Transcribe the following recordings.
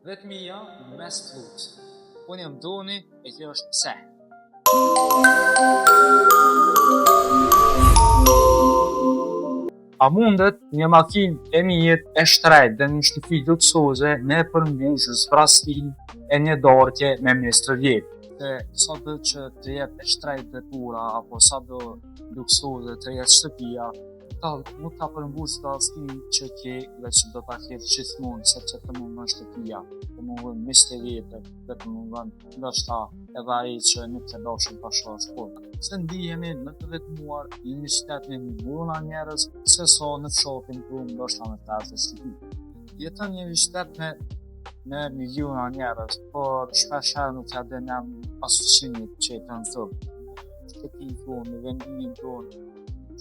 Vetmia në mes të rrugës. Unë jam Doni e kjo është pse. A mundet një makinë e mirë e shtrejtë dhe një shtëpi luksoze me përmbush zbrazëtinë e një darke me miq të vjetër? Se sado që të jetë e shtrejtë vetura apo sado luksoze të jetë shtëpia, ta, nuk ta përmbush zbrazëtinë që ke dhe që do ta kesh gjithmonë, sepse të mungon shtëpia, të mungon miqtë e vjetër dhe të mungon ndoshta edhe ai që nuk ke dashur ta shohësh kurrë. Se ndihemi më të vetmuar në një qytet me miliona njerëz se sa në fshatin tonë ndoshta me 50 shtëpi. Jeton në një qytet me me miliona njerëz, por shpesh herë nuk ia din emrin as fqinjit që jeton këtu. Shtëpinë tonë, në vendin tonë,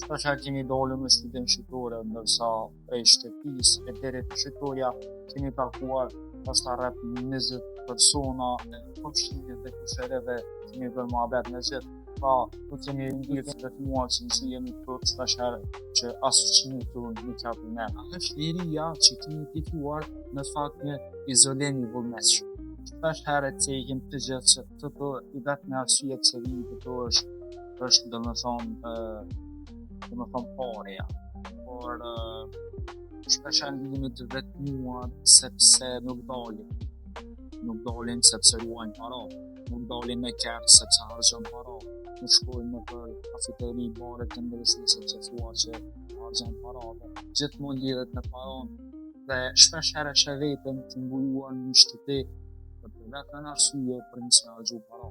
Shpesh herë kemi dalë me shtytën shitore, ndërsa prej shtëpisë e deri te shitorja kemi takuar ndoshta rreth 20 persona, komshinjë dhe kushërinj kemi bërë muhabet me gjithë. Pra, nuk kemi ndier të vetmuar që nëse jemi këtu shpesh herë që as fqinjët tonë nuk ja dimë. A është liria që kemi fituar në fakt një izolim i vullnetshëm? Shpesh herë cekim të gjithë që këtu i vetmi arsye pse vijmë këtu është është domethënë domethënë pareja. Por shpesh herë ndihemi të vetmuar sepse nuk dalim. Nuk dalim sepse ruajmë para. Nuk dalim me kerr sepse harxhon para. Nuk shkojmë nëpër kafeteri, bare të ndryshme sepse thua që harxhon para. Dhe gjithmonë lidhet me paron. Dhe shpesh herë e sheh veten të ngujuar në një shtëpi për të vetmen arsye për mos me harxhu para.